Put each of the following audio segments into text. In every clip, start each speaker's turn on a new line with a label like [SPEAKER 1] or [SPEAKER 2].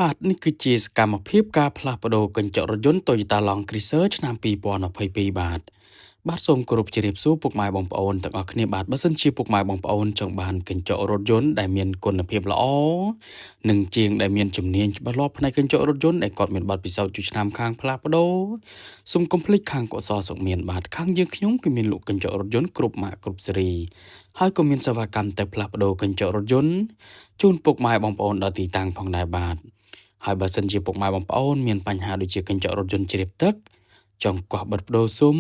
[SPEAKER 1] បាទនេះគឺជាសកម្មភាពការផ្លាស់ប្ដូរកញ្ចក់រថយន្ត Toyota Land Cruiser ឆ្នាំ2022បាទបាទសូមគោរពជម្រាបសួរពុកម៉ែបងប្អូនទាំងអស់គ្នាបាទបើសិនជាពុកម៉ែបងប្អូនចង់បានកញ្ចក់រថយន្តដែលមានគុណភាពល្អនិងជាងដែលមានជំនាញច្បាស់លាស់ផ្នែកកញ្ចក់រថយន្តដែលគាត់មានបទពិសោធន៍យូរឆ្នាំខាងផ្លាស់ប្ដូរសូមកុំភ្លេចខាងកសសុកមានបាទខាងយើងខ្ញុំគឺមានលក់កញ្ចក់រថយន្តគ្រប់ម៉ាកគ្រប់ស៊េរីហើយក៏មានសេវាកម្មទៅផ្លាស់ប្ដូរកញ្ចក់រថយន្តជូនពុកម៉ែបងប្អូនដល់ទីតាំងផងដែរបាទហើយបើសិនជាពុកម៉ែបងប្អូនមានបញ្ហាដូចជាកញ្ចក់រថយន្តជ្រាបទឹកចង់កោះបិទប្ដូរស៊ុម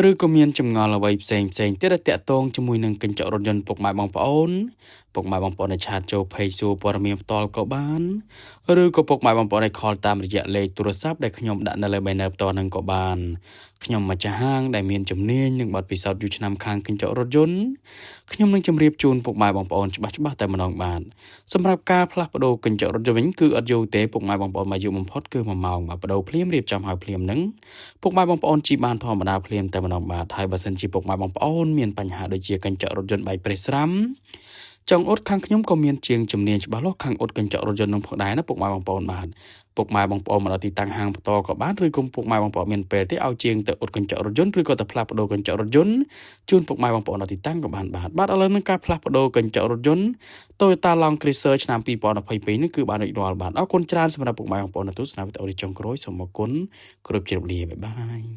[SPEAKER 1] ឬក៏មានចម្ងល់អ្វីផ្សេងផ្សេងទៀតដែលតាក់ទងជាមួយនឹងកញ្ចក់រថយន្តពុកម៉ែបងប្អូនពុកម៉ែបងប្អូនអាច chat ចូល page សួរព័ត៌មានផ្ទាល់ក៏បានឬក៏ពុកម៉ែបងប្អូនអាច call តាមរយៈលេខទូរស័ព្ទដែលខ្ញុំដាក់នៅលើ banner ផ្ទាល់នឹងក៏បានខ្ញុំម្ចាស់ហាងដែលមានជំនាញនិងបទពិសោធន៍យូរឆ្នាំខាងកញ្ចក់រថយន្តខ្ញុំនឹងជម្រាបជូនពុកម៉ែបងប្អូនច្បាស់ច្បាស់តែម្ដងបាទសម្រាប់ការផ្លាស់ប្ដូរកញ្ចក់រថយន្តវិញគឺអត់យូរទេពុកម៉ែបងប្អូនមកយូរបំផុតគឺ1ម៉ោងបាទប្ដូរភ្លាមរៀបចំឲ្យភ្លាមនឹងពុកម៉ែបងប្អូនជិះបានធម្មតាភ្លាមតែម្ដងបាទហើយបើសិនជាពុកម៉ែបងប្អូនមានបញ្ហាដូចជាកញ្ចក់រថយន្តបែកប្រេះស្រាំចង់អ៊ុតខាងខ្ញុំក៏មានជាងជំនាញច្បាស់លាស់ខាងអ៊ុតកញ្ចក់រថយន្តនឹងផងដែរណាពុកម៉ែបងប្អូនបាទពុកម៉ែបងប្អូនមកដល់ទីតាំងហាងបន្តក៏បានឬក៏ពុកម៉ែបងប្អូនមានពេលទេឲ្យជាងទៅអ៊ុតកញ្ចក់រថយន្តឬក៏ទៅផ្លាស់ប្ដូរកញ្ចក់រថយន្តជូនពុកម៉ែបងប្អូនដល់ទីតាំងក៏បានបាទបាទឥឡូវនឹងការផ្លាស់ប្ដូរកញ្ចក់រថយន្ត Toyota Land Cruiser ឆ្នាំ2022នេះគឺបានរួចរាល់បាទអរគុណច្រើនសម្រាប់ពុកម៉ែបងប្អូនដែលទស្សនាវីដេអូនេះចុងក្រោយសូមអរគុណគ្រប់ជម្រាបលាbye bye.